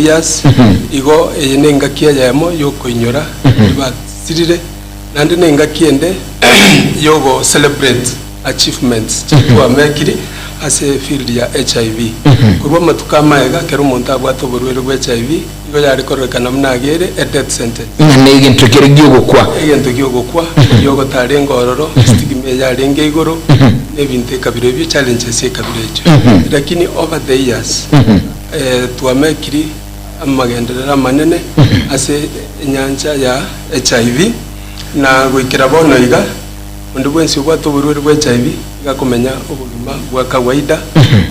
years, igo eye nengaki eyemo yokoinyora baria basirire, naende nengaki ende yogo celebrate achievements chiria twamekiri ase efield ya HIV. Korwa amatuko amaega ekero omonto abwate oborwaire bwa HIV, igo yare kororekana buna agere a death sentence. Ng'a negento kere gi'ogokwa. Egento gi'ogokwa, eriogo tarenge ororo, stigma eye yarenge igoro, na ebinto ekabira ebio, challenges ekabira echio. Lakini over the years, twamekiri amagenderero amanene ase enyancha ya HIV, na goikera bono iga, onde bwensi obwate oborwaire bwa HIV iga akomenya obogima bwa kawaida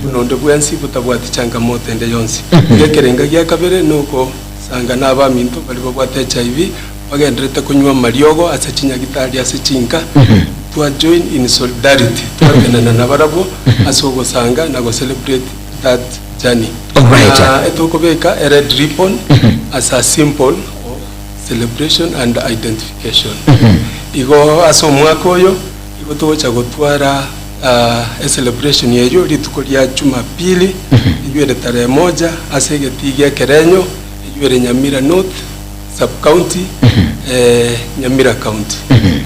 buna onde bwensi botabwati changamoto ende yonsi. Iga ekerenga gia kabere nogosanga na abaminto baria babwate HIV bagendererete konywa amariogo ase chinyagitari ase chinka, twa join in solidarity twatenena nabarabwo ase ogosanga na go celebrate that journey. Alright. Na etokobeka e red ribbon as a symbol of celebration and identification. Igo ase omwaka oyo igo togocha gotwara e celebration eyio rituko ria Jumapili eyio ere tarehe moja ase egetii gia Ekerenyo eyio ere Nyamira North sub county Nyamira county.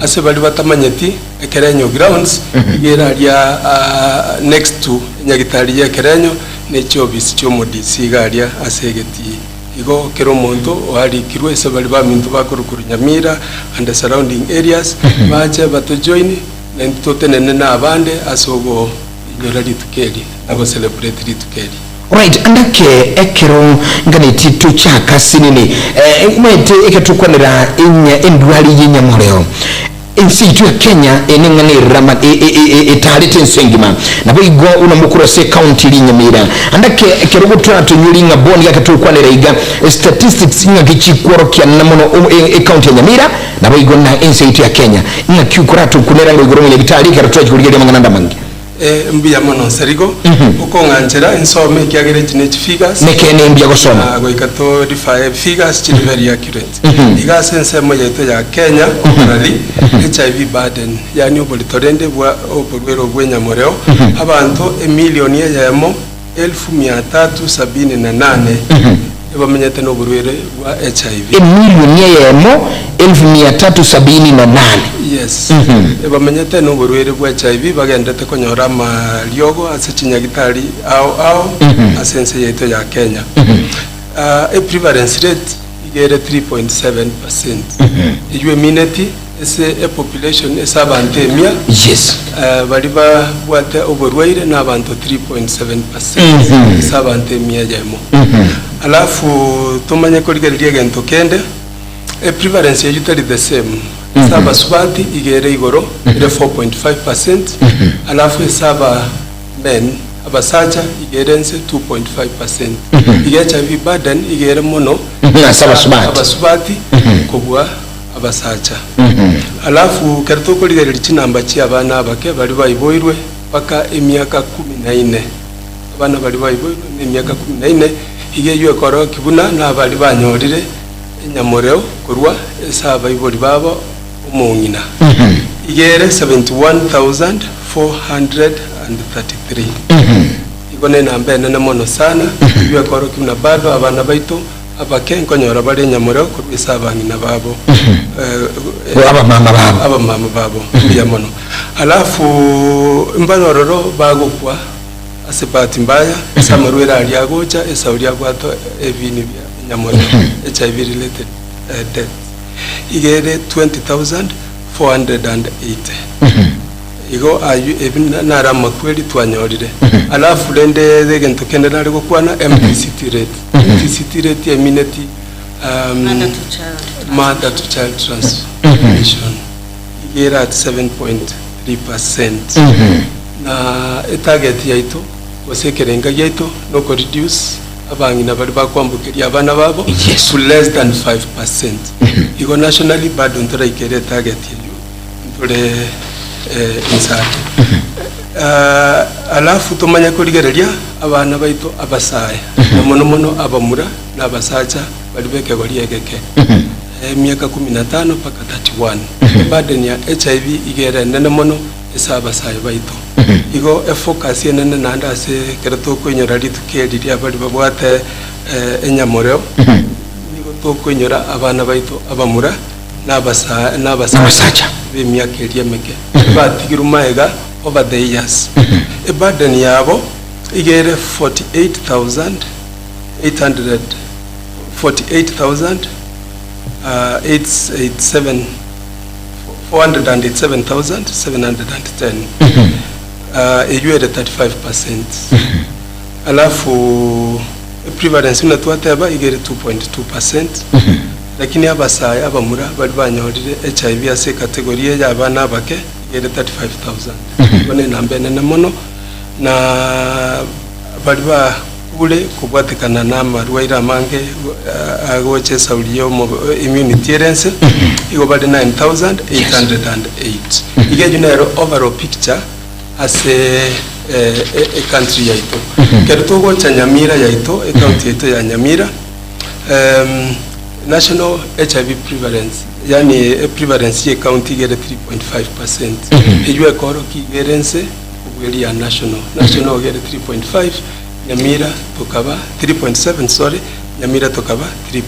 Ase baria batamanyeti Ekerenyo grounds iga ere aria next to enyagitari ya Ekerenyo ne chiofisi chia omo DC iga aria ase egetii. Igo kera omonto oarikirwe ase baria baminto bakorokwa Nyamira and the surrounding areas bache bato join na intwe totenene na abande ase ogoinyora rituko eri na go celebrate rituko eri. Alright, andake ekero nganeti tochaka sinini eh, omanyete ekero tokwanera enya endwari yenyamoreo Ense yaito ya Kenya eye neng'ana erama etaarete ense engima. Naboigo buna mokoro ase ecounty eria Nyamira. Ande ake ekero toratonyori ng'a bono iga tokwanera iga statistics ng'aki chikworokia na mono ecounty ya Nyamira naboigo na ense yaito ya Kenya. Ng'aki okoratokunera ng'a igoro omonyagitari ekero torachi korigereria amang'ana ande amange. Eh, mbuya mono Nserigo, okong'anchera insome ekiagera echi ne chifigures. Nekeene mbuya gosoma. Na goika to refer figures chiri very accurate. Iga ase ensemo yaito ya Kenya overally, HIV burden, yaani oborito rende bwa oborwaire obwo bw'enyamoreo, abanto emilioni eyemo elfu mia tatu sabini na nane ebamenyete noborwaire bwa HIV. Emilioni eyemo elfu mia tatu sabini na nane. Yes. Ebamenyete noborwaire bwa HIV bagenderete konyora amariogo ase chinyagitari ao ao ase ense yaito ya Kenya. Ah, eprevalence rate iga ere 3.7 percent. Eywo emineti ase epopulation ase abanto emia Yes. eh, baria babwate oborwaire na abanto 3.7 percent ase abanto emia eyemo. Alafu tomanye korigereria egento kende eprevalence eywo tari the same ase abasubati iga ere igoro ere 4.5 percent alafu ase aba men abasacha iga ere nse 2.5 percent. Iga HIV burden iga ere mono Ase abasubati. abasubati kobua abasacha. Alafu ekero tokorigereria chinamba chia abana abake baria baiboirwe mpaka emiaka kumi na ine, abana baria baiboirwe na emiaka kumi na ine, iga eyio ekorokia buna nabaria banyorire enyamoreo korwa ase abaibori babo omong'ina, iga ere 71,433. Igo nenamba enene mono sana, eyio ekorokia buna bado abana baito Abake nkonyora bare enyamoreo korwa ase abang'ina babo, eh, Abamama babo. abamama babo. Mbuya mono. Alafu mbare ororo bagokwa ase bahati mbaya ase amarwaire aria agocha esauri abwate ebini bia enyamoreo HIV related eh, death iga ere 20480 Igo ayio ebi naro amakweri twanyorire. Alafu rende egento kende nare gokwana MTCT rate. MTCT rate emineti um, Mother to child mother to child transmission iga ere at 7.3 percent. Na etarget yaito gose ekerenga giaito noko reduce abang'ina baria bakwambokeria abana babo Yes. to less than 5 percent. Igo nationally bado ntoraikere etarget eyio. Ntore inse ake. Alafu tomanye korigereria abana baito abasae, na mono mono abamura na abasacha baria b'ekegori egeke, emiaka kumi na tano mpaka 31. Eburden ya HIV iga ere enene mono ase abasae baito. Igo efocus enene naende ase ekero tokoinyora rituko eri ria baria babwate enyamoreo, nigo tokoinyora abana baito abamura na abasa na abasacha Nabasacha. b'emiaka eria emeke, batigirwe magega over the years. Eburden yabo iga ere 48,800 48,000 887 487,710 eywo ere 35 percent. Alafu eprevalence buna twateba iga ere 2.2 percent, lakini abasae abamura baria banyorire HIV ase ecategory eye ya abana abake iga ere 35,000. Igo ne enamba enene mono na baria bakure kobwatekana na amarwaire amange agocha esauri ya immunity ere ense igo bare 9,808. Iga eyio nero overall picture ase ecountry yaito. Ekero togocha Nyamira yaito, ecounty yaito ya Nyamira, national HIV prevalence, yaani eprevalence ya ecounty iga ere 3.5 percent. Eyio ekorokia iga ere ense kobua eria ya national. National iga ere 3.5, Nyamira tokaba 3.7 sorry, Nyamira tokaba 3.5.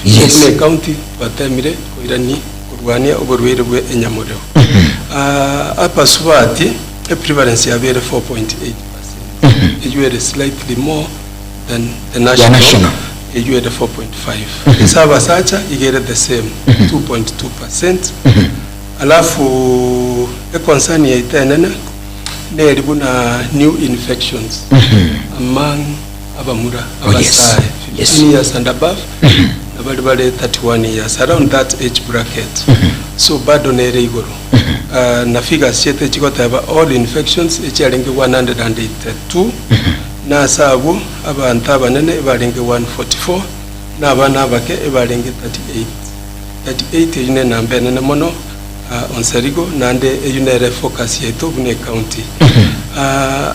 Yes. Buna ecounty twatemire koirani korwania oborwaire bwe enyamoreo. Abasubati eprevalence yabo ere 4.8 percent, eyio ere slightly more than the national, national. Eyio ere 4.5. Ase abasacha iga ere the same 2.2 percent. Alafu econcern yaito enene neri buna new infections among abamura Oh, yes. abasae 15 years and above na baria bare 31 years, around that age bracket, so bado nere igoro. Ah, na figures chiaito chigoteba all infections echiarenge 182, na ase abwo abanto abanene ebarenge 144 na abana abake ebarenge 38. 38 eyio nenamba enene mono Onsarigo, naende eyio nere efocus yaito buna ecounty.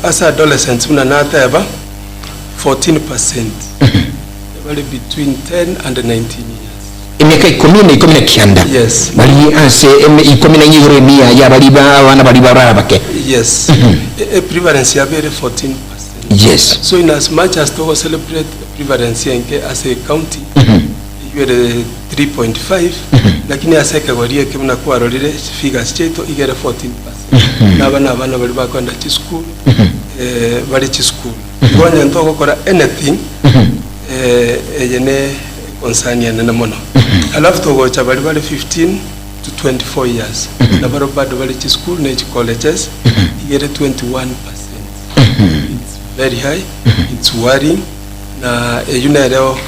Ase adolescents buna nateba 14 percent bare between 10 and 19 years. Emiaka ikomi na 19. Yes. Bari ase eme ikomi na inye igoro emia ya baria ba abana baria bare abake. Yes. E prevalence yabo ere 14 percent. So in as much as togo celebrate prevalence enke ase ecounty, Eyio ere 3.5, lakini ase ekegori eke buna kwarorire figures chiaito iga ere 14%. Naba nabana baria bakoenda chisukuru, bare chisukuru. Igo onye ntogokora anything, eye ne concern enene mono. Alafu togocha baria bare 15 to 24 years, nabarobwo bado bare chisukuru ne chicolleges, iga ere 21%. It's very high, it's worrying. Na eyio nereo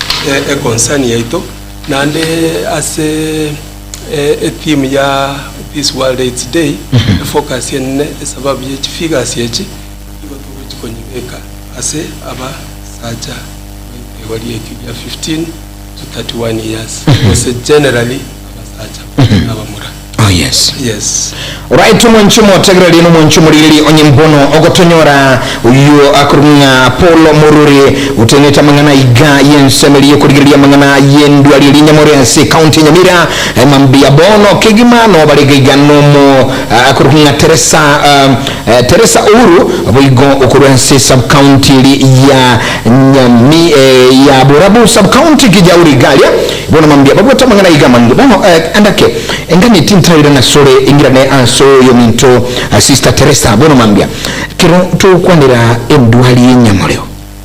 econcern yaito, naende ase etheme ya this World Aids Day, efocus enene esababu ye chifigures echi nigo togochi konyibeka ase abasacha b'ekegori ekio gia 15 to 31 years, gose generally abasacha na abamura. Oh yes. Yes. Right omwancho omotegereri na omwancho omorigereria onye mbono ogotonyora oyio akorwa ng'a Paul Morore otenete amang'ana iga y'ensemeri y'okorigereria amang'ana y'endwari eria Nyamore ase ecounty ya Nyamira eh, mambia bono kegima nobarega iga nomo ah, akorwa ng'a Teresa ah, eh, Teresa Ouru boigo okorwa ase sub county eri ya Nyami eh, ya Borabu sub county Kijauri igaria Bono mambia babwate amang'ana aiga amange. Bono andake engani tintaira nasore ingirane ase oyominto Sister Teresa. Bono mambia kero togokwanera endwari y'enyamoreo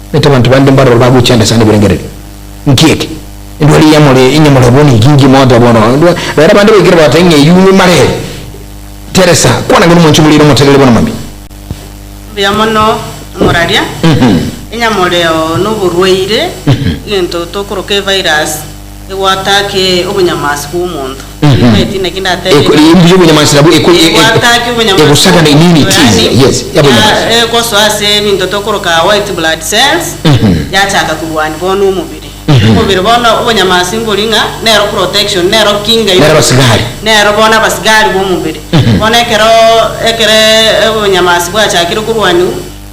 omanyete abanto bande mbaroro bagochanda sana ebirengererio. Nki eke? Endwari y'enyamore enyamoreo bono inki moto bono rero abande baikire bagoteba ng'a eywo mareri. Teresa kwana ng'a nomonche omoriri omotegereri bono mambia. Mbuya mono omoraria. Enyamoreo noborwaire, egento tokoroka evirus egwatake obonyamasi bwa omonto. Timanyeti naki ndatebe Eko- mbuya obonyamasi nabwo eko- e- e- Egwatake obonyamasi egosagana bwa omonto, immunity, yaani, yes, ya obonyamasi. ya- egosoa ase ebinto tokoroka white blood cells, yachaka korwania bono omobere. Omobere bono obonyamasi mbori ng'a nero protection, nero kinga Nero abasigari. Nero bono abasigari b'omobere. Bono ekero ekere obonyamasi bwachakire korwaniwa,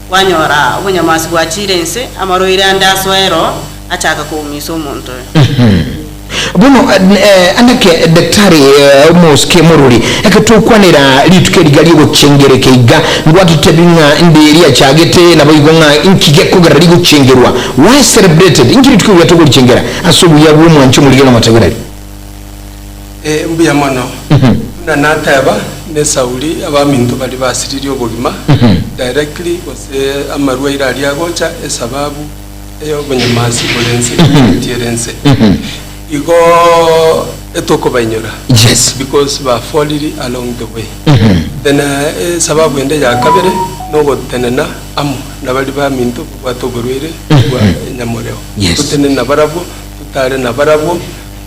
kwanyora obonyamasi bwachire inse, amarwaire ande asoe ero, achaka koumisa omonto oyo. Bono anake daktari omosike morori, eke tokwanera rituko eriga ri'ogochengera eke iga, ngwatotebi ng'a inde riachagete naboigo ng'a inki gekogera rigochengerwa? Why celebrated? Inki rituko eriga tokorichengera ase obuya bw'omwanchi omorige na omotegereri? Ee, mbuya mono. Buna nateba, nesauri abaminto baria basiririe obogima directly gose amarwaire aria agocha esababu ey'obonyamasi bore ense, community ere ense. Igo etokobainyora because bafoliri along the way. Then esababu ende ya kabere nogotenena amo nabaria baminto babwate oborwaire bwa enyamoreo. Totenene nabarabwo, totare nabarabwo.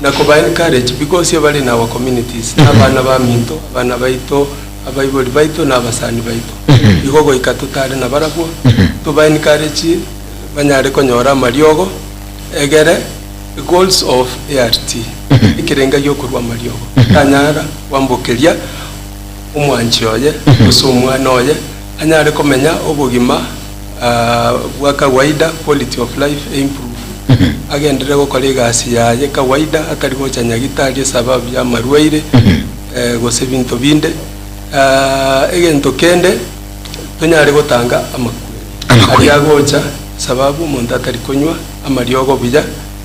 Na koba encourage because ebare in our communities, na abana baminto, abana baito, abaibori baito na abasani baito. Igo goika totare nabarabwo, toba encourage banyare konyora amariogo egere goals of ART, ekerenga giokorwa amariogo, tanyara kwambokeria omwanchi oye gose omwana oye anyare komenya obogima bwa kawaida, quality of life eimprove, agenderere gokora egasi yaye kawaida atari gocha nyagitari esababu ya amarwaire gose ebinto binde. Egento kende tonyare gotanga amakweri Amakweri. aria agocha esababu omonto atari konywa amariogo buya,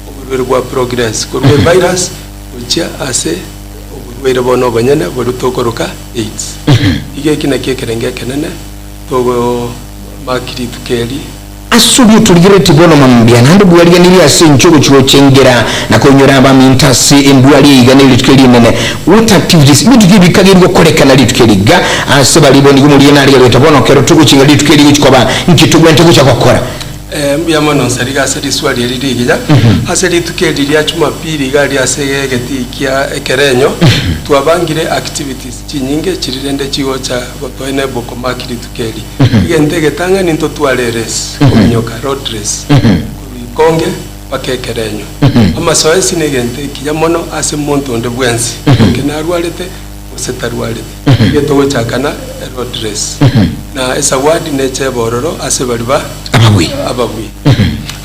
oborwaire bwa progress korwa evirus gochia ase oborwaire bono obonyene boria tokoroka AIDS. Iga eki nakio ekerengo ekenene. Togomakia rituko eri. Ase oria otorigereretie bono mambia, naende bwariganirie ase inche ogochia gochengera na koinyora abaminto ase endwari eye iga nerituko erinene. What activities, ebinto ki bikageire gokorekana rituko eri iga ase baria bo nigo moria narigereretie bono kero togochenga rituko eri gochia koba nki togwenerete gocha gokora? Mbuya mono Nsariga ase riswali eri rigiya. Ase rituko eri ria Jumapili iga aria ase egetii kia ekerenyo, twabangire activities chinyinge chiri rende chigocha gotoa enable komaki rituko eri. Egento egetang'ani ntotware erace, kominyoka, road race, korwa Ikonge mpaka ekerenyo. Amasoesi negento ekiya mono ase monto onde bwensi, onke narwarete gose tarwareti. Iga togochaka na eroad race, na esawadi neche ebe ororo ase baria ba Ababui. ababui.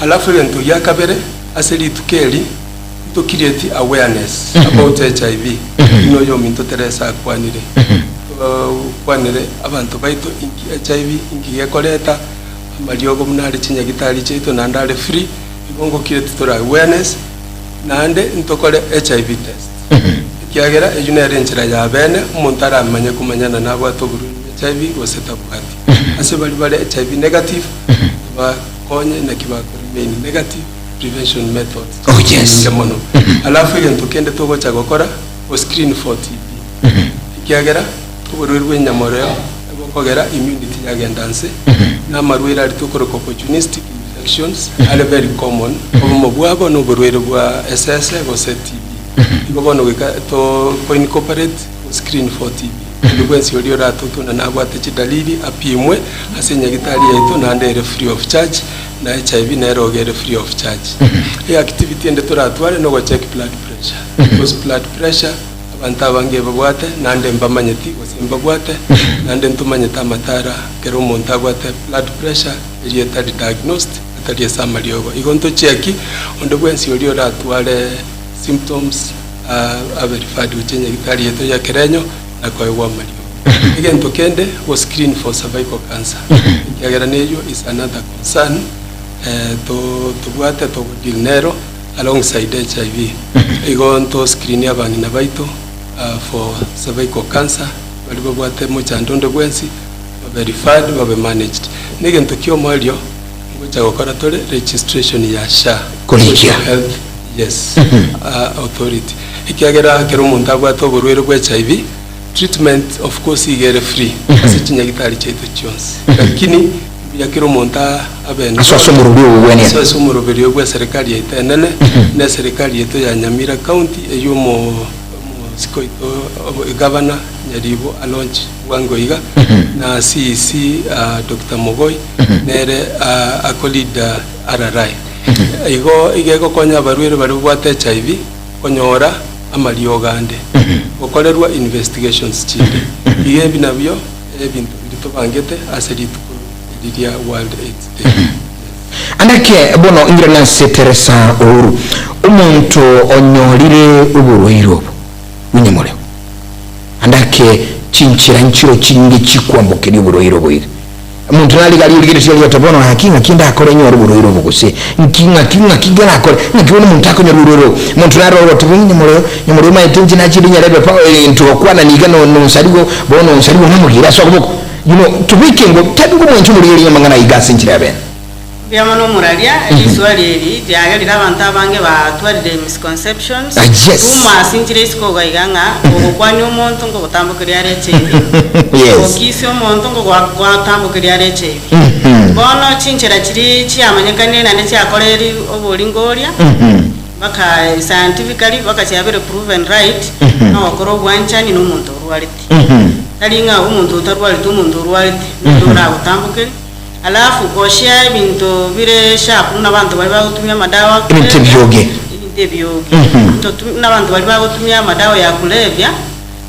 Alafu egento gia kabere ase rituko eri nto create awareness about HIV buna oyominto Teresa akwanire. Tokwanere abanto baito inki HIV inki gekoreta, amariogo buna are chinyagitari chiaito naende are free, igo ngo create tore awareness naende ntokore HIV test. Ekiagera eyio nere enchera ya bene omonto aramanye komanyana nabwate oborwaire bwa HIV gose tabwati. Ase baria bare HIV negative, tobakonye naki bako remain negative, prevention methods Oh, yes. chinyinge mono. Alafu egento kende togocha gokora, go screen for TB. Ekiagera oborwaire bwa enyamoreo ebokogera immunity yagenda nse, na amarwaire aria tokoroka opportunistic infections are very common, obomo bwabo na oborwaire bwa esese gose TB. Igo bono goika to incorporate go screen for TB. Onde bwensi oria oratoke buna nabwate chidalili apimwe ase enyagitari yaito naende ere free of charge na HIV nere oge ere free of charge. Eactivity ende toratware nogocheck blood pressure because blood pressure abanto abange babwate naende mbamanyeti gose mbabwate naende ntomanyete amatara ekero omonto abwate blood pressure eria etari diagnosed atari ase amariogo. Igo ntocheki onde bwensi oria oratware symptoms abe referred gochia nyagitari yaito ya ekerenyo na koegwa amariogo. Egento kende, go screen for cervical cancer ekiagera neyio is another concern to tobwate togo deal nero alongside HIV. Igo nto screen abang'ina baito for cervical cancer baria babwate mochando onde bwensi babe referred babe managed. Negento kia omoerio ngocha gokora tore registration ya SHA, Korikia. Social Health yes, Authority. Ekiagera ekero omonto abwate oborwaire bwa HIV, treatment of course iga ere free ase chinyagitari chiaito chionsi. Lakini mbuya kera omonto abe Ase ase omorobio ogogwenia. Ase ase omoroberio bwa eserekari yaito enene, na eserekari yaito ya Nyamira County eywo omo omosike oito egavana Nyaribo a launch bwango iga, na CEC Doctor Mogoi nere ako lead RRI. Igo iga egokonya abarwaire baria babwate HIV konyora amariogo ande, gokorerwa investigations chinde. Iga ebi nabio ebinto biria tobangete ase rituko eri ria World AIDS Day. Yes. Anake bono ing'irane ase Teresa Uhuru, omonto onyorire oborwaire obo bw'enyamoreo. Andake chinchera nchiro chinge chikwambokeria oborwaire obo iga. Omonto nare iga aria origeretie aria ota bono gaki ng'aki ndakore nyore oborwaire obo gose nki ng'aki ng'aki ngerakore ng'aki bono omonto akonyora oborwaire obo. Omonto nare ogoteba ng'a nyamoreo nyamoreo omanyete inche nachire nyarebe pa egento gokwanani iga no nonsarigwe bono onsarigwe namogire ase okoboko. You know tobeke ngo tari ngomwancha omorigereria amang'ana aiga ase enchera ya bene. Mbuya mono omoraria, risuari eri riagerire abanto abange batwarire misconceptions, Ah, yes. rumors nchire isiko iga iga ng'a ogokwania omonto ngogotambokeria are HIV, Yes. ogokisia omonto ngogotambokeria are HIV. Bono chinchera chiria chiamanyekanire naende chiakoreri oboringo oria, mpaka scientifically mpaka chiabere proven right, nogokora obwanchani na omonto orwarete. Tari ng'a omonto otarwareti omonto orwarete, nere oragotambokerie. Alafu gochia ebinto bire sharp buna abanto baria bagotumia amadawa Ebinto kulevya, ebioge. ebinto ebioge. Ebinto buna abanto baria bagotumia amadawa ya kulevya,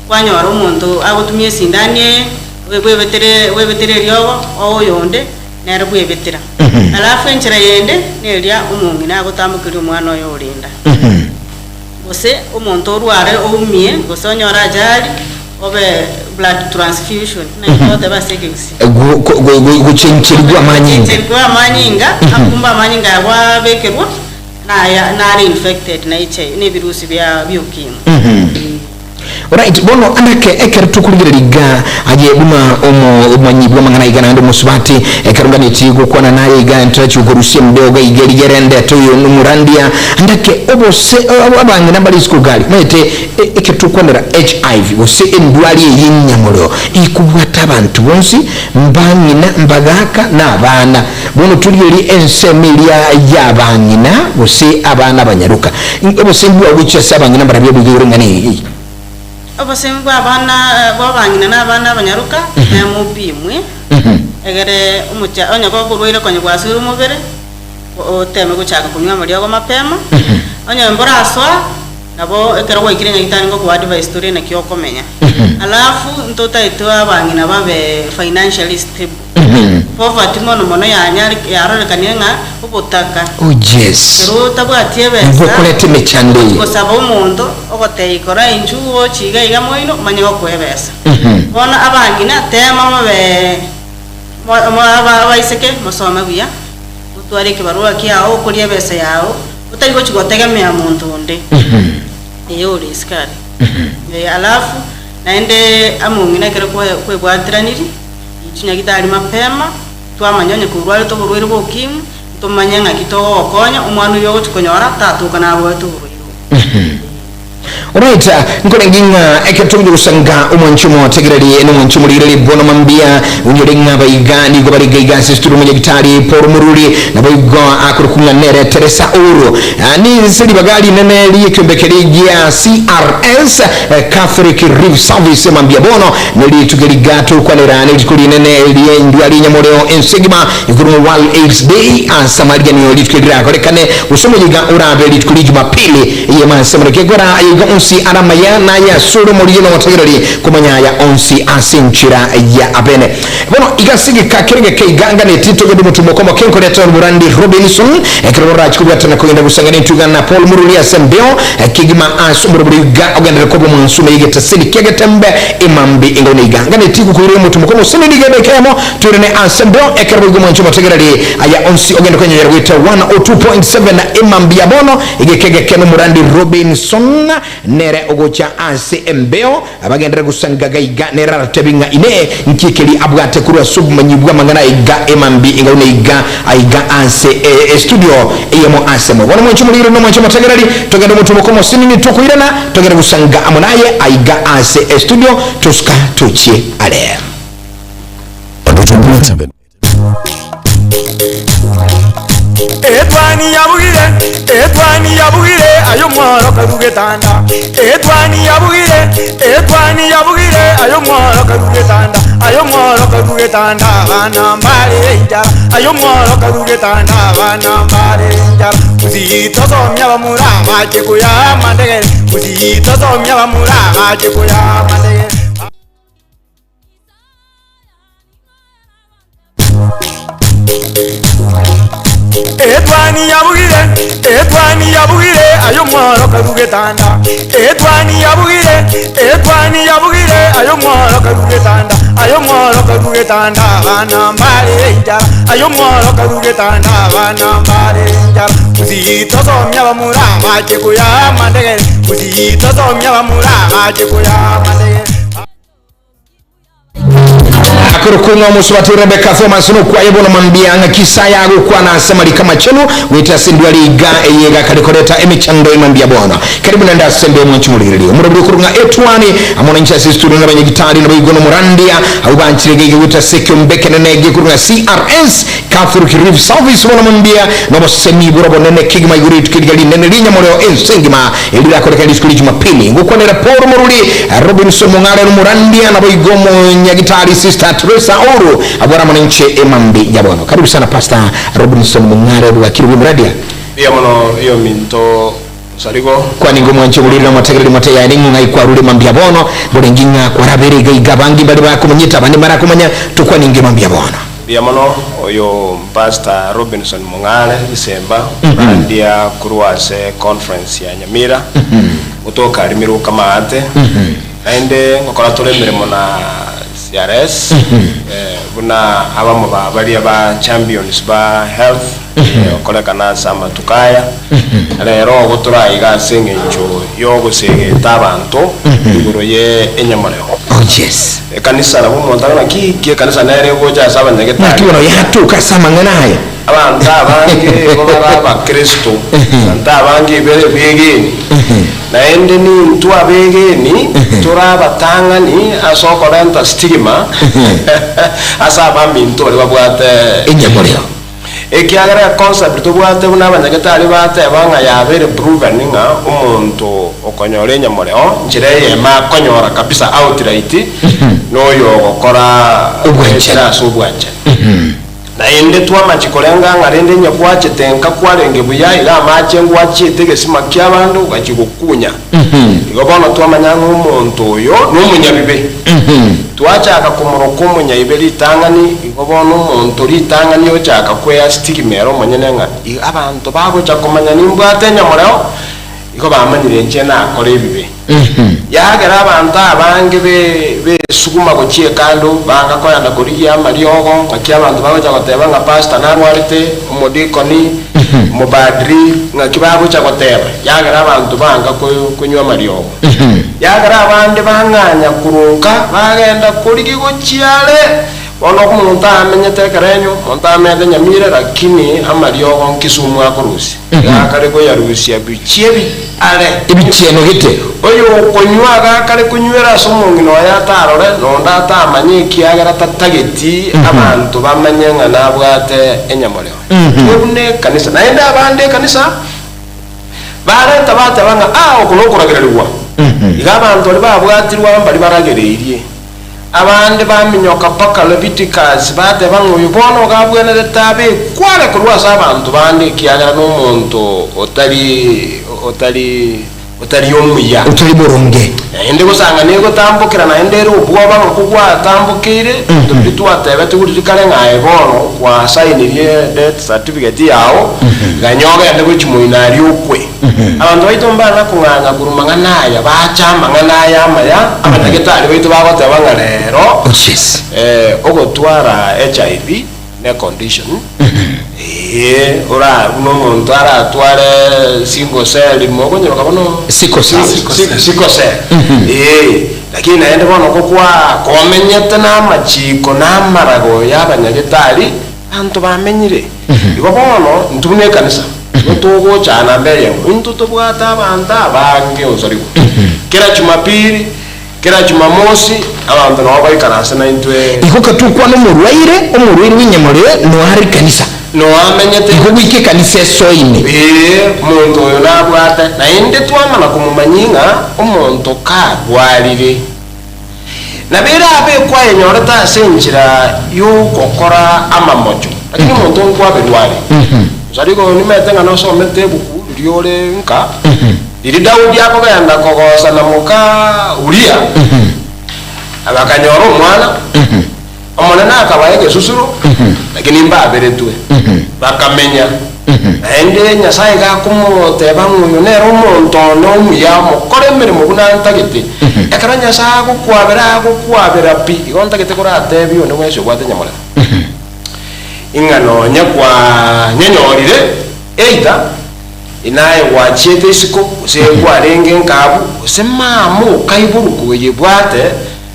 kwanyora omonto agotumia esindani eye, bwebetere bwebetere eriogo, oe oyonde, nere bwebetera. Alafu enchera yende, neria omong'ina agotambokeria omwana oye ore enda. Gose omonto orware oumie, gose onyore ajali, obe blood transfusion, naki togoteba ase ekegusii. Gochencherigwa amanyinga. Gochencherigwa amanyinga, akumbe amanyinga aya gwabekerwa, naya nare infected na HIV, na ebirusi bia bia ukimwi. Alright, bono andake ekero tokorigereria iga aye buna omo omomanyi bw'amang'ana iga naende omosubati ekero nganeti gokwana naye iga ntarachi gokorusia embeo iga iga rigia rende oyo nomorandia andake obose abang'ina mbare isiko gari omanyete ekero tokwanera HIV gose endwari eye y'enyamorero ekobwata abanto bonsi mbang'ina mbagaka na abana bono torigererie ensemo eria ya abang'ina gose abana abanyaroka Obosemi bwao gochia ase abang'ina mbarabwo oboigo igoro ing'ana eye. Obosemi bw'abana bw'abang'ina na abana abanyaroka nemopimwe, egere omocha onye gokorwaire konya bwasoire omobere, oteme gochaka konywa amariogo mapema, onye mborasoa, nabo ekero gwaikire nyagitari ngokoa advice tore naki okomenya. Alafu ntotaete abang'ina babe financially stable. Poverty mono mono yanyare yarorekanire ng'a obotaka. Oh yes. Ekero otabwati ebesa, Nigo okoreta emechando eye. gosaba omonto ogotebia kora inchuo oche iga iga moino omanye gokoa ebesa. Bono abang'ina tema mobe mo- mo- aba- abaiseke mosome buya, motware ekebarua kiao okoria ebesa yao, otari gochi gotegemea monto onde. Eye ore isiko aria. Alafu naende among'ina ekero kwa- kwebwatiraniri. Chinyagitari mapema, twamanya onye korwarete oborwaire bwa ukimwi, ntomanye ng'aki togogokonya, omwana oyio ogochia konyora tatoka narwarete oborwaire obwo. Alright, nkorenge ng'a ekero togochia gosanga omwanchi omotegereri na omwanchi omorigereri bono mambia onyore ng'a abaiga nigo bare iga iga ase studio omonyagitari Paul Mururi naboigo akorokwa ng'a nere Teresa Ouru. Ah, ninse ribaga rinene ri'ekiombe keria gia CRS eh, Catholic Relief Service mambia bono Ne rituko eri gatokwanera nerituko rinene ri'endwari y'enyamoreo ense engima, igoro World AIDS Day, ase amariganio rituko eri rirakorekane, gose omoyega orabe rituko ria Jumapili eyemo ase amoreke ekora aya iga onsi are amaya na aya asore omorigia na omotegereri komanya aya onsi ase enchera ya abene. Bono iga ase egeka kere egeke iga nganeti togende omotumo omoke nkoreta oborandi Robinson ekero borache kobwatana kogenda gosangana entuga na Paul Mururi ase embeo kegima ase omoroboro iga ogenderere koba omwansu na egetaseni kia getembe emambi engano iga nganeti gokoira omotumo okomoseni niga edeka eyemo toirane ase embeo ekero boigo omwancho omotegereri aya onsi ogende kwenyonyera goeta 102.7 emambi ya bono egeka egeke nomorandi Robinson Nere ogocha ase embeo, abagenderere gosangaga iga, nere aratebe ng'a Inee, nki ekeri abwate korwa ase obomanyi bw'amang'ana aiga emambi engauna iga aiga ase estudio eyemo asemo? Bono mwanche omoriri na mwanche omotegereri, togende omotuboka omosinini tokoirana, togende gosanga amo naye aiga ase estudio, tosuka tochie are. Etwani yabugire, etwani yabugire, aye omworo karue getanda. Etwani yabugire, etwani yabugire, aye omworo karue getanda. Aye omworo karue getanda, abana mbare enchara. Aye omworo karue getanda, abana mbare enchara. Gusii tosomia abamura bache koyaa amandegere, Gusii tosomia abamura bache koyaa amandegere. Etwani yabugire, etwani yabugire, aye omworo karwa getanda. Etwani yabugire, etwani yabugire, aye omworo karwa getanda. Aye omworo karwa getanda, abana mbare enchara. Aye omworo karwa getanda, abana mbare enchara. Gusii tosomia abamura bache koyaa amandegere, Gusii tosomia abamura bache koyaa amandegere. Akorokwa ng'a omosubati Rebecca Thomas nokwaye bono mambia ng'aki Isaya agokwana ase amariko amachenu goetera ase endwari iga eye egakare koreta emechando emambia bono. Karibu naende ase embe mwanche morigererie omorobiri okorwa ng'a Etwani amo nainche ase estudio nabanyagitari naboigo nomorandia abwo banchire iga iga goetera ase ekeombe ekenene gekorwa ng'a CRS Catholic Relief Service bono mambia nobosemi bore obonene kegima igoro rituko eriga rinene rinyamoreo ense engima Erirakoreka rituko ria Jumapili, ngokwanera Paul Moruri, Robinson Mong'are Omorandia, naboigo Omonyagitari Sister Teresa Ouru, abwo are amo nainche emambi ya bono. Karibu sana Pastor Robinson Mong'are bwakire buya Omorandia. Mbuya mono yominto Sarigo. Kwani ngomwanche omorweri na omotegereri mote yaye ning'o ng'ai kwarure mambia bono, mborenge ng'a kwarabere iga iga abange mbare bakomanyete abande mbarakomanya, tokwane inge mambia bono. Mbuya mono oyo Pastor Robinson Mong'are Gisemba orandia korwa ase conference ya Nyamira gotoka aria Miruka Maate naende ngokora tore emeremo na CRS buna abamo ba baria ba champions ba health okorekana ase amatuko aya rero ogo toraiga ase eng'encho yogosegeta abanto igoro ye enyamoreo. Oh yes. Ekanisa nabo omonto arore naki ki ekanisa nere egocha ase Naki abanyagetari. bono yatoka ase amang'ana aya. Abanto abange igo bare abakristo, abanto abange ibere ebegeni, naende nintwe abegeni tore abatang'ani ase okorenta stigma ase abaminto baria babwate Enyamorero. Ekiagera econcept tobwate buna abanyagetari bateba ng'a yabeire proven ng'a omonto okonyora enyamoreo nchera eyemo akonyora kabisa outright noyo ogokora Obwanchani. goetera ase obwanchani. Naende twamachi korenga ng'a rende onye gwachete nka kwarenge buya iga amache ngwachiete egesima ki'abanto ogachia gokunya. Igo bono twamanya ng'a omonto oyo nomonyabibe. Twachaka komoroka omonyaibe ritang'ani, igo bono omonto ritang'ani ochaka kwea stigma ere omonyene ng'a abanto bagocha komanya nimbwate enyamoreo, igo bamanyire inche nakora ebibe. Yagera abanto abange besuguma gochia ekando, banga koenda korigia amariogo, ng'aki abanto bagocha goteba ng'a pastor narwarete, omodikoni, omopadri, ng'aki bagocha goteba, yagera abanto banga konywa amariogo. Yagera abande bang'anya korwa nka, bagenda korigia gochia are, bono omonto amenyete ekerenyo, omonto amenyete Nyamira, lakini amariogo nkisumu akorusia, iga akare koyarusia bichie bi are. Ebichieno gete. Oyo okonywa iga akare konywera ase omong'ina oye atarore, na onde atamanye, ekiagera tatageti abanto bamanye ng'a nabwate enyamoreo. Intwe buna ekanisa, naende abande ekanisa, Barenta bateba ng'a, Aa, oko nokoragererigwa. Iga abanto baria babwatirwe amo mbaria baragereirie. Abande baminyoka mpaka Leviticus, bateba ng'a oyo bono iga abwenerete abekwe are korwa ase abanto bande, ekiagera nomonto otari otari otari omuya. Otari boronge. Naende gosanga negotambokera naende ere obwoba ng'a kogwatambokeire, ebinto biria twatebetigwe riria kare ng'a aye bono gwasainirie death certificate yao, ganya ogende gochia moino aria okwe. Abanto baito mbana kong'anya korwa mang'ana aya, bacha amang'ana aya amaya, abanyagetari baito bagoteba ng'a rero, Oh yes. ogotwara HIV ne condition, ee, ora buna omonto aratware single cell mokonyeroka bono Sickle cell. Sickle cell, ee, lakini naende bono kokwa komenyete na amachiko na amarago ya abanyagetari, abanto bamenyire. Igo bono intwe buna ekanisa, igo togocha namba eyemo, intwe tobwate abanto abange onsarigwe. Kera Jumapili, Kera Jumamosi abanto nabo baikaranse naintwe. Igo katokwana omorwaire, omorwaire bw'enyamorero noyo are ekanisa. Noyo amenyete. Igo goika ekanisa esoine. Ee, omonto oyo nabwate. Naende twamana komomanyia ng'a omonto karwarire, nabo erabe ekwayenyorete ase enchera y'ogokora amamocho, lakini omonto nkwaberwa are. Gose igo nimanyete ng'a nosomete ebuku riria ore nka. Riria Daudi akogenda kogosa na moka Uria, bakanyora omwana, Omonene akabaa egesusuro, lakini mbaberetwe, bakamenya. Naende Nyasae iga akomoteba ng'a oyo nere omonto one omuya, omokore emeremo buna ntagete. Ekero Nyasae agokwabera, agokwabera pi. Igo ntagete koratebie onde bwensi obwate nyamorero, ing'a nonye kwanyenyorire, either inaye gwachiete isiko, gose kwarenge nkabu, gose mama okaiborwa koyebwate,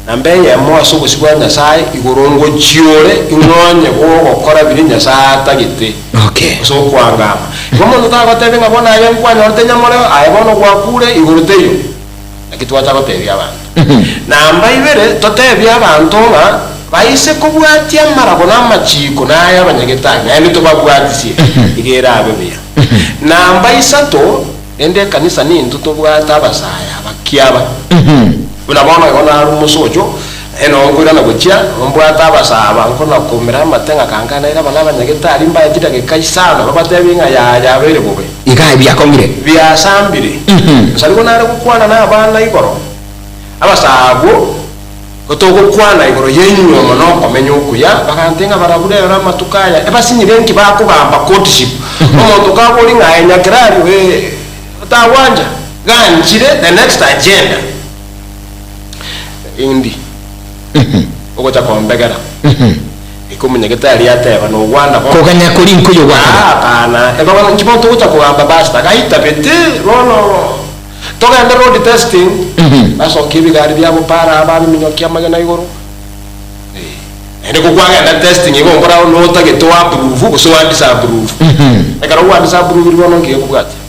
Namba eyemo ase obosio bwa Nyasae igoro ngochia ore ing'onye gogokora biria Nyasae atagete, Okay. gose okoangama. Igo omonto tagotebia ng'a bono aye nkwanyorete nyamoreo, aye bono gwakure, igoro teiyo. Naki twacha gotebia abanto. Namba ibere, totebie abanto ng'a baise kobwatia amarago na amachiko na aya abanyagetari, naende tobabwatisie, iga erabe buya. Namba isato, rende ekanisa nintwe tobwate abasae aba kiaba. Buna bono igo narwe omosocho, naye noo nkoirana gochia, mbwate abasaaba nkona-koumera amate ng'a kankanaire aba nabanyagetari mbae chidakika isano babatebie ng'a yaya yabeire bobe. Iga biakong'ire. Biasambire. Nsarigo nare gokwana nabana igoro, abasaa abwo, gotogokwana igoro y'enyuomo na okomenya okuya, bagantebia ng'a barabwo rero amatuko aya ebasinyire nki bakogamba courtship. Omonto kaboria ng'a aye nyakerari wee otagwancha, Ganchire the next agenda indi ogocha kombegera eke omonyagetari ateba nogwanda bono Koganya kori nkoyo gwa kare. Ah, hapana eba bono inki bono togocha kogamba basta gaitabete bono togende road testing basokia ebigari biabo para babiminyokia amagena igoro eh naende ko kwagenda testing igo mbora notagete o approve gose o disapprove ekero gwa disapprove bono nki gekobwatia.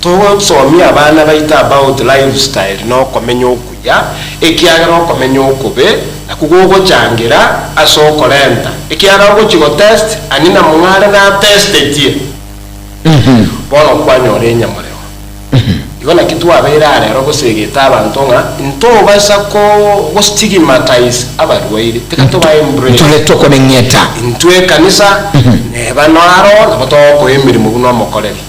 Togosomia abana baito about lifestyle na okomenya okuya, ekiagera okomenya okobe nakwo gogochangera ase okorenta, ekiagera ogochia gotest ani na mong'are natestetie, bono kwanyora enyamorero. Igo naki twabeire aa rero gosegeta abanto ng'a ntobasa ko gostigmatize abarwaire, tiga toba embrace. Ntore tokoneng'eta. Intwe ekanisa neba naro nabo togokoa emeremo buna omokoreri.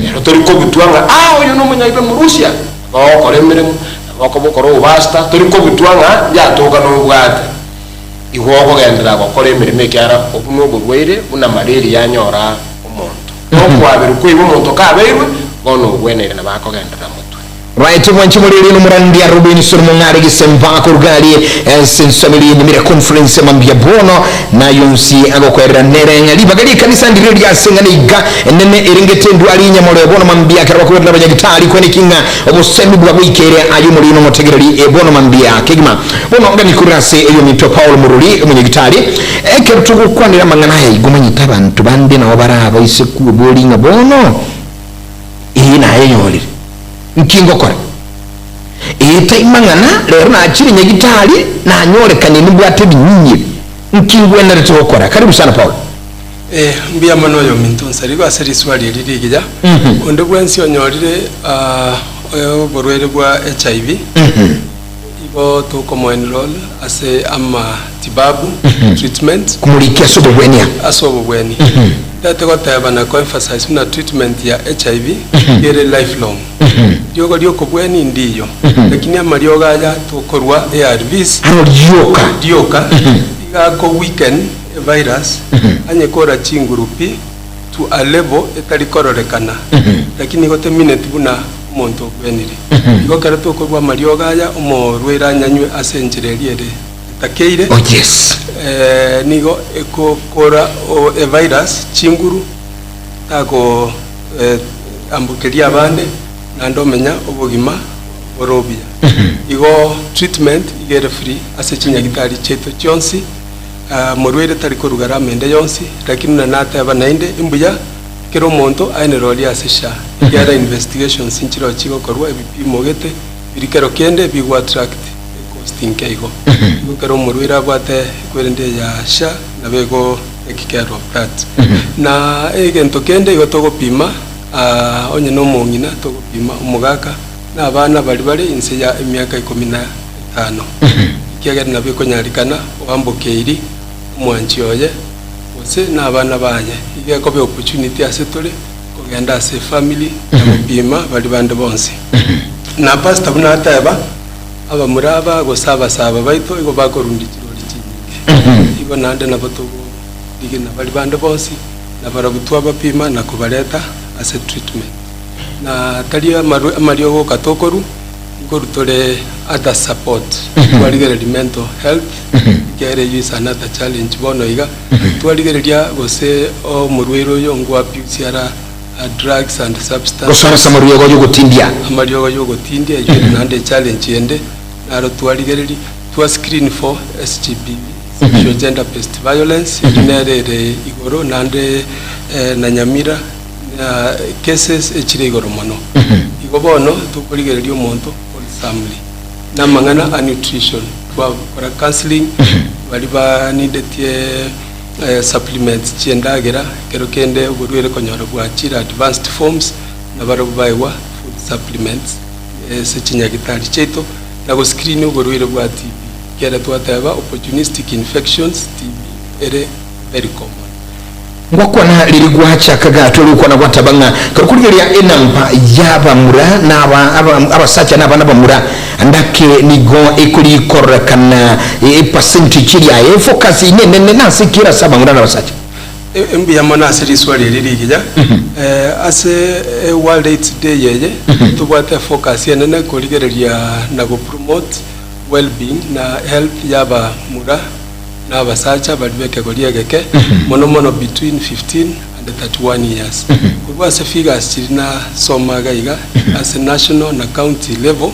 Ero tori kobutwa ng'a ah oyo nomonyaibe morusia, nabo ogokora emeremo, nabo okoba okora obopastor, tori kobutwa ng'a yatoka nobwate. Igo okogenderera gokora emeremo ekiagera obwo noborwaire buna malaria yanyora omonto. Nokwaberwa kwaibo omonto kabeirwe, bono ogweneire nabo akogenderera motwe. Right mwanche moreri nomorandia Rubeni Solomon ng'are gesemba akoruga arie ase ensomeri enyimire conference mambia bono nayonsi agokwerera nere ng'a ribaga ri'ekanisa ndire riase ng'a neiga enene erengete endwari nyamoreo bono mambia ekero bakoberera abanyagitari kweneki ng'a obosemi bwagoikeire aye omoriri nomotegereri e bono mambia kegima bono ng'a nikorera ase eyominto Paul Morori omonyagitari ekero togokwanera amang'ana aya igo omanyete abanto bande nabo barabaise kweboria ng'a bono Ee, nayenyorire. Nki ngokora? Ee, tai mang'ana, rero nachire nyagitari, nanyorekanie nimbwate ebinyinyi ebi. Nki ngwenerete gokora? Karibu sana Paulo. Ee, mbuya mono oyominto Nsarigo ase riswali eri rigiya. Onde bwensi onyorire ah, oborwaire bwa HIV, igo tokomoenroll ase amatibabu, treatment, Komorikia ase obobwenia. ase obobweni. Ntagete goteba na ko-emphasize buna treatment ya HIV ere lifelong. Riogo ri'okobweni ndiyo, lakini amariogo aya tokorwa ARVs Aro rioka. rioka iga ako weaken evirus anye kora chinguru pi to a level etari kororekana, lakini igo temineti buna omonto obwenire. Igo ekero tokorwa amariogo aya omorwaire anyanywe ase enchera eria ere etakeire, Oh yes. eh, nigo ekokora o- evirus chinguru tako eh, ambukeria abande naende omenya obogima bore obuya. Igo treatment iga ere free ase chinyagitari chiaito chionsi, ah, morwaire tari korugara amende yonsi, lakini buna nateba naende imbuya kera omonto aenrorie ase SHA, ekiagera investigations nchireo chigokorwa ebipimo gete biri kero kende bigo attract ecost nke igo. Igo kero omorwaire abwate ekwerende ya SHA nabo ego take care of that. Na egento kende igo togopima ah, onye na omong'ina togopima omogaka na abana baria bare inse ya emiaka ikomi na etano, ekiagera nabo ekonyarikana oambokeiri omwanchi oye gose na abana baye. Iga ekoba eopportunity ase tore kogenda ase efamily na gopima baria bande bonsi. Na pastor buna ateba, abamura aba gose abasaaba baito igo bakorundia chirori chinyinge. Igo naende nabo togorigina baria bande bonsi. Na barabwo twabapima na kobareta ase treatment. Na tari amariogo oka tokorwa, nkorwa tore other support. Twarigereria mental health, ekiagera eyio is another challenge bono iga. Twarigereria gose omorwaire oyo ngwo abuse ara drugs and substances. Gose ase amariogo y'ogotindia. Amariogo y'ogotindia, eyio ere naende echallenge ende, naro twarigereria. Twa screen for SGBV, sexual gender based violence, eyio nere ere igoro naende na Nyamira na cases echire igoro mono. Igo bono tokorigereria omonto wholesomely na amang'ana a nutrition, twakora counseling baria ba needetie supplements chi'endagera, ekero kende oborwaire konyora bwachire advanced forms, nabarabwo baegwa food supplements ase chinyagitari chiaito. Na go screen oborwaire bwa TB, ekiagera twateba opportunistic infections, TB ere very common. Ngwakwana riria gwachaka gatwa gokwana gwataba ng'a kare korigereria enamba y'abamura na aba aba abasacha na abana bamura ndake nigo ekorikorekana epercentage yaye efocus inenene nase ki ere ase abamura na abasacha. Mbuya mono ase riswali eri rigiya. Ase World AIDS Day eye, ntobwate efocus enene korigereria na go promote wellbeing na health ya abamura na abasacha baria b'ekegori egeke, mono mono between 15 and 31 years. Korwa ase figures chiria nasoma iga iga ase national na county level,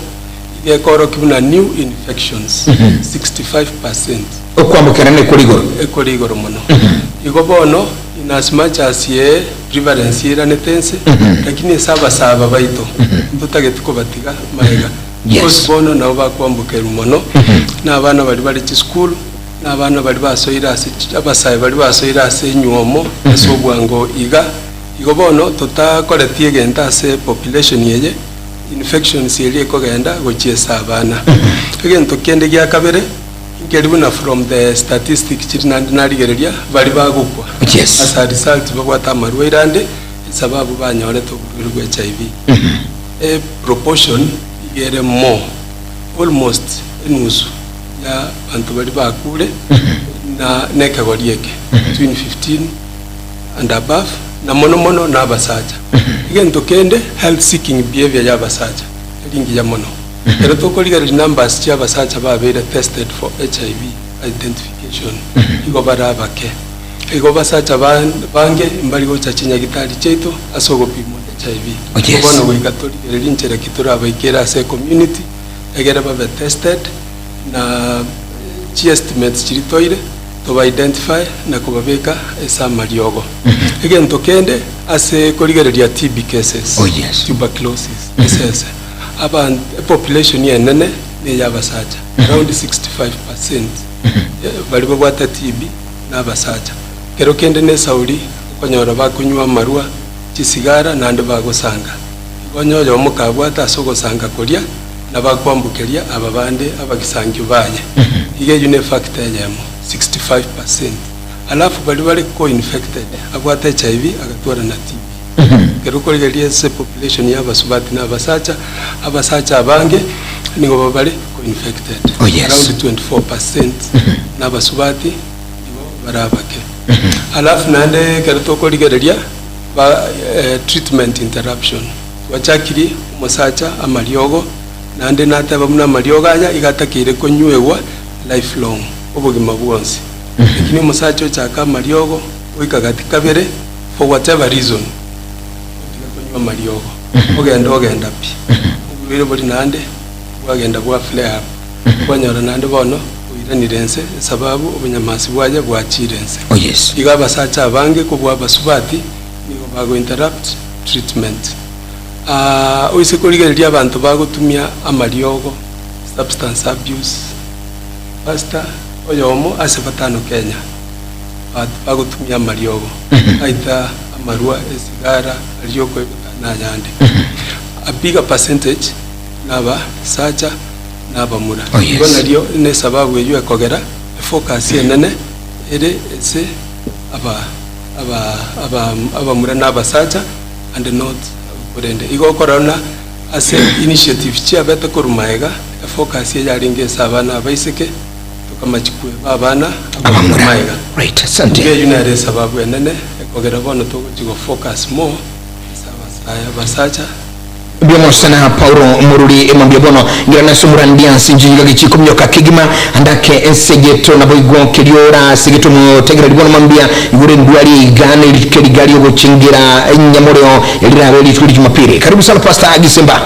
iga ekorokia buna new infections 65 percent. Okwambokerana ekore igoro. Ekore igoro mono. Igo bono, in as much as ye prevalence eiranete ense, lakini ase abasaaba baito, ntotageti kobatiga magega. Because bono nabo bakwambokerwa mono, na abana baria bare chisukuru, na abana baria basoire ase abasae baria basoire ase enywomo, ase obwango iga. Igo bono, totakoreti egento ase population eye, infections eria ekogenda gochia ase abana. Egento kende gia kabere, Nkeri buna from the statistic chiri naende narigereria baria bagokwa Yes. as a result babwate amarwaire ande esababu banyorete oborwaire bwa HIV. E proportion iga ere more almost enusu ya abanto baria bakure na nekegori eke between 15 and above na mono mono na abasacha. Egento kende health seeking behavior ya abasacha eri ngiya mono. Ekero tokorigereria numbers chia abasacha babeire tested for HIV identification igo bare abake. Igo basacha bange mbari gocha chinyagitari chiaito ase ogopimwa HIV. Igo bono goika torigererie nchera ki torabaikere ase ecommunity egere babe tested na chi estimates chiria toire toba identify na kobabeka ase amariogo. Egento kende ase korigereria TB cases, tuberculosis, esese. Abanto, epopulation enene neyabasacha, around 65 percent baria babwate TB nabasacha. Kero kende nesauri okonyora bakonywa amarwa, chisigara naende bagosanga. Igo onye oyomo kabwate ase ogosanga koria nabakwambokeria aba bande abagisangio baye. Iga eyio ne factor eyemo, 65 percent. Alafu baria bare co-infected, abwate HIV agatwara na TB. Ekero okorigereria ase population ya abasubati na abasacha, abasacha abange nigo babare co-infected. Oh, yes. Around 24 percent na abasubati nigo bare abake. Alafu naende ekero tokorigereria ba eh, treatment interruption, twachakirie omosacha amariogo, naende nateba buna amariogo aya iga atakeire konyuegwa lifelong, obogima bwonsi. Lakini omosacha ochaka amariogo goika gati kabere, For whatever reason, otiga konywa amariogo, ogenda ogenda pi, oborwaire boria naende bwagenda bwa flare up, kwanyora naende bono oiranire ense esababu obonyamasi bwaye bwachire ense. Oh yes. Igo abasacha abange kobua abasubati nigo bago interrupt treatment. Ah, oise korigereria abanto bagotumia amariogo, substance abuse, pastor oyomo ase batano Kenya, bagotumia amariogo, aita amarwa, esigara, aria okoigota na ayande. A bigger percentage nabasacha na abamura. Oh, yes. Igo nario nesababu eyio ekogera efocus enene ere ase aba aba aba abamura na abasacha and not korende igo okorora buna ase initiative chiabete korwa magega efocus eyarenge ase abana abaiseke Tokamachia kweba abana Abamura. abamura. Right, asante. Iga eyio nere esababu enene. Ekogera bono togochi go focus more ase abasae abasacha. Mbuya sana Paulo Moruri emambia bono ngirana ase omorandia ase enchili iga gechi kominyoka kegima ande ake ense geto naboigo keria ora ase geto omotegereri bono mambia igoro endwari iga nerituko eriga riogochengera enyamoreo erirabe rituko ria Jumapili. Karibu sana Pastor Gisimba.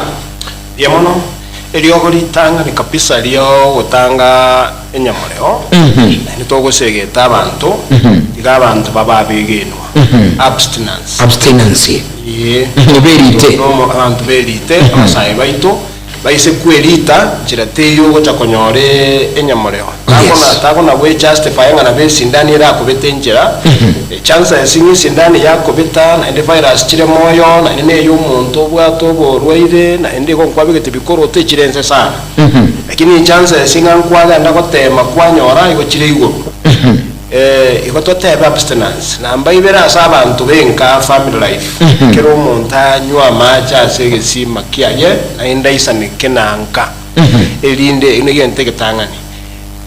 Mbuya mono. Eriogo ritang'ani kabisa riogotanga enyamoreo, naende togosegeta abanto, tiga abanto babe abegenwa, abstinence. Abstinence. Ee. Berite. Nomo abanto berite, abasae baito, baise kwerita, nchera teiyo ogocha konyora enyamoreo. Yes. Takona takona gwe justify ng'a nabo esindani erakobete enchera, chances ng'a esindani yakobeta, naende virus chire moyo, naende neye omonto obwate oborwaire, naende igo nkwabegete bikoroto echire ense sana. Lakini chances ng'a nkwagenda gotema kwanyora igo chire igoro. Igo totebe abstinence. Namba ibere ase abanto benka family life. Kera omonto anywe amache ase egesima kiaye naende aisaneke na nka. Erinde eye negento egetang'ani.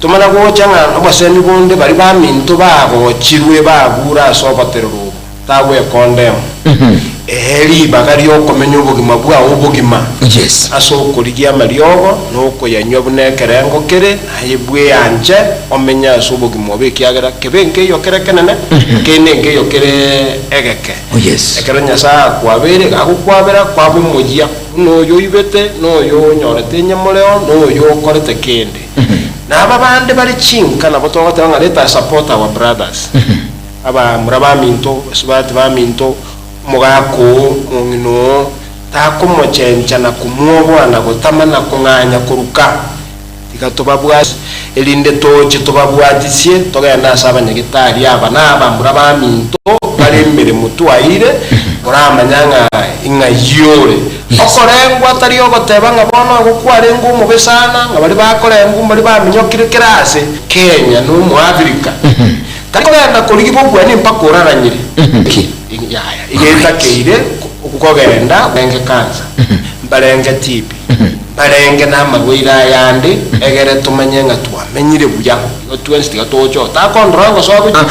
Tomana gocha ng'a obosemi bonde baria baminto bagochirwe bagure ase oboterero obo, tagwekondemu. Ee ribaga riokomenya obogima bwao obogima. Yes. Ase okorigia amariogo na okoyanywa buna ekerengo kere, naye bweanche omenye ase obogima obo, ekiagera kebe nkeiyo kere ekenene, kende nkeiyo kere egeke. Oh, yes. Ekero Nyasae akwabeire, iga agokwabera kwaba omoyia, buna oyo oibete, na oyo onyorete enyamoreo, na oyo okorete kende. Na aba bande bare chinka nabo togoteba ng'a let us support our brothers. Abamura baminto, basubati baminto, omogaka oo, omong'ina oo, takomochencha na komwoboa na gotama na kong'anya koruka. Tiga tobabwate, erinde toche tobabwatisie, togende ase abanyagetari aba na abamura baminto bare emeremo twaeire, oramanya ng'a ing'ai ore. Okorengwa tari ogoteba ng'a bono igo kwarenge omobe sana, ng'a baria bakorengwa mbaria baminyokire kera ase. Kenya na Omoafrika. Tari kogenda korigia bokuani mpaka oraranyire. Yaya, iga etakeire kogenda orenge cancer, mbarenge TB, mbarenge na amarwaire ayande, egere tomanye ng'a twamenyire buya. Igo twensi tiga toche oo. Takondora ngosoa gochia.